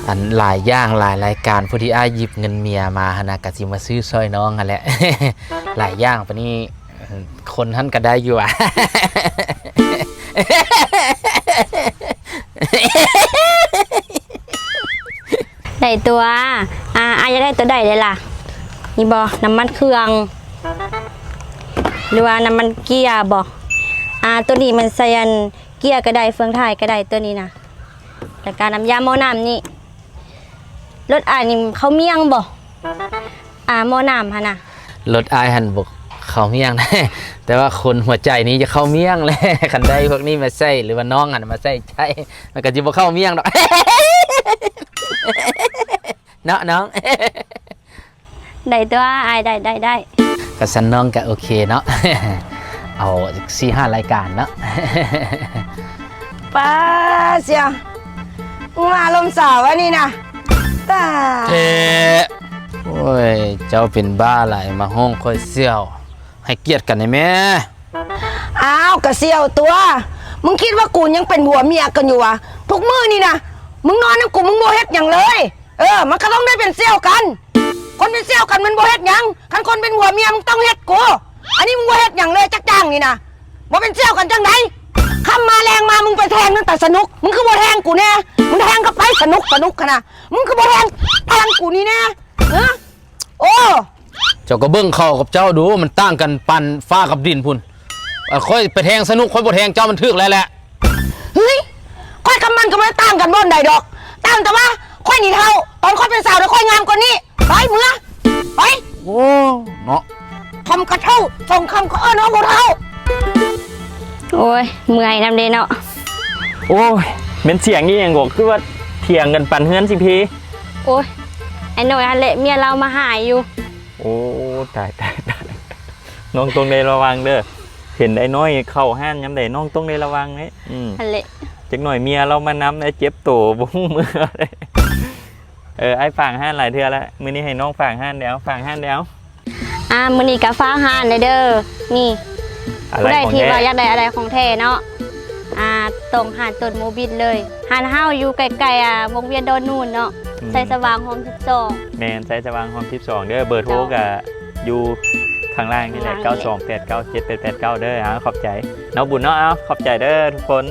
ອັນຫຼາຍຢ່າງຫຼາຍລາຍການ ຜູ້ທີ່ອ້າຍຢິບເງິນເມຍມາຫັ້ນນະ ກະຊິມາຊື້ຊ່ອຍນ້ອງຫັ້ນແຫຼະ ຫຼາຍຢ່າງປານນີ້ ຄົນຫັ້ນກະໄດ້ຢູ່ຫວາ. ໄດ້ຕົວະ ອາ ອ້າຍຢາກໄດ້ຕົວໃດເດລະ? ນີ້ບໍ່ ນ້ຳມັນເຄື່ອງ ຫຼືວ່ານ້ຳມັນເກຍບໍ່? ອາ ໂຕນີ້ມັນໃສ່ອັນເກຍກະໄດ້ ເຟືອງທ້າຍກະໄດ້ ໂຕນີ້ນະ ແລ້ວກະນ້ຳຢາໝໍ້ນ້ຳນີ້ ລົດອ້າຍນີ້ເຂົ້າມ້ຽງບໍ່? ອາ ໝໍ້ນ້ຳຫັ້ນນະ ລົດອ້າຍຫັ້ນບໍ່ເຂົ້າມ້ຽງ ແຕ່ວ່າຄົນຫົວໃຈນີ້ຈະເຂົ້າມ້ຽງແຫຼະ ຄັນໄດ້ພວກນີ້ມາໃສ່ ຫຼືວ່ານ້ອງຫັ້ນມາໃສ່ໃຈ ມັນກະຊິບໍ່ເຂົ້າມ້ຽງດອກ ເນາະນ້ອງ. ໄດ້ຕົວະ ອ້າຍ ໄດ້ ໄດ້ ໄດ້ ກະຊັ້ນນ້ອງກະໂອເຄເນາະ ເອົາສີ່ຫ້າລາຍການເນາະ. ປ້າ ສ່ຽວ ມຶງມາລົມສາວອັນນີ້ນະ ຕາຍ ແທ້ ໂອ້ຍ ເຈົ້າເປັນບ້າຫຼາຍ ມາຮ້ອງຂ້ອຍສ່ຽວ ໃຫ້ກຽດກັນແດ່ແມ້. ອ້າວ ກະສ່ຽວຕົວະ ມຶງຄິດວ່າກູຍັງເປັນຜົວເມຍກັນຢູ່ຫວາ? ທຸກມື້ນີ້ນະ ມຶງນອນນຳກູ ມຶງບໍ່ເຮັດຫຍັງເລີຍ. ເອີ ມັນກະຕ້ອງໄດ້ເປັນສ່ຽວກັນ ຄົນເປັນສ່ຽວກັນມັນບໍ່ເຮັດຫຍັງ ຄັນຄົນເປັນຜົວເມຍມຶງຕ້ອງເຮັດກູ ອັນນີ້ມຶງບໍ່ເຮັດຫຍັງເລີຍຈັກຢ່າງນີ້ນະ ບໍ່ເປັນສ່ຽວກັນຈັ່ງໃດ? ຄ່ຳມາແລງມາ ມຶງໄປແທງນັ້ນຕາສະໜຸກ ມຶງຄືບໍ່ແທງກູແດ່? ມຶງແທງເຂົ້າໄປ ສະໜຸກ ສະໜຸກຫັ້ນນະ ມຶງຄືບໍ່ແທງ ແທງກູນີ້ແດ່? ຮະ ໂອ້ ເຈົ້າກະເບິ່ງເຂົ້າກັບເຈົ້າດູ ມັນຕ່າງກັນປານຟ້າກັບດິນພຸ້ນ ອັນຂ້ອຍໄປແທງສະໜຸກ ຂ້ອຍບໍ່ແທງເຈົ້າ ມັນຖືກແລ້ວແຫຼະ. ເຮີ້ຍ ຂ້ອຍກັບມັນກະບໍ່ໄດ້ຕ່າງກັນບ່ອນໃດດອກ ຕ່າງແຕ່ວ່າຂ້ອຍນີ້ເຖົ້າ ຕອນຂ້ອຍເປັນສາວນະ ຂ້ອຍງາມກວ່ານີ້ ໄປເມືອ ໄປ. ໂອ້ ເນາະ ຄຳກະເຖົ້າ ສອງຄຳກະເອີ້ນວ່າຜູ້ເຖົ້າ. ໂອ້ຍ ເມື່ອຍນຳເດເນາະ. ໂອ້ຍ ແມ່ນສຽງອີ່ຫຍັງກໍ ຄືວ່າຖຽງກັນປານເຮືອນຊິເພ. ໂອ້ຍ ອ້າຍນ້ອຍຫັ້ນແຫຼະ ເມຍລາວມາຫາຢູ່. ໂອ້ ຕາຍ ຕາຍ ຕາຍ ນ້ອງຕ້ອງໄດ້ລະວັງເດີ ເຫັນອ້າຍນ້ອຍເຂົ້າຮ້ານຍາມໃດ ນ້ອງຕ້ອງໄດ້ລະວັງເດ້. ອືມ ຫັ້ນແຫຼະ ຈັກໜ້ອຍເມຍລາວມານຳ ເຈັບໂຕບໍ່ຮູ້ເມືອ. ເອີ ອ້າຍຝາກຮ້ານຫຼາຍເທື່ອລະ ມື້ນີ້ໃຫ້ນ້ອງຝາກຮ້ານແດ່ ຝາກຮ້ານແດ່. ອາ ມື້ນີ້ກະຝາກຮ້ານແດ່ເດີ ນີ້ ອາໄລຂອງແທ້ ຜູ້ໃດທີ່ວ່າຢາກໄດ້ອາໄລຂອງແທ້ເນາະ ອາ ຕ້ອງຮ້ານຕົ້ນໂມບິດເລີຍ ຮ້ານເຮົາຢູ່ໃກ້ໆ ອາ ວົງວຽນດອນນູນເນາະ ອືມ ໄຊສະຫວ່າງຮ່ອມສິບສອງ. ແມ່ນ ໄຊສະຫວ່າງຮ່ອມສິບສອງເດີ ເບີໂທກະຢູ່ຂ້າງລ່າງນີ້ແຫຼະ ເກົ້າສອງແປດເກົ້າເຈັດແປດແປດເກົ້າເດີ. ເອົາ ຂອບໃຈ ນ້ອງບຸນເນາະ ເອົາ ຂອບໃຈເດີທຸກຄົນ.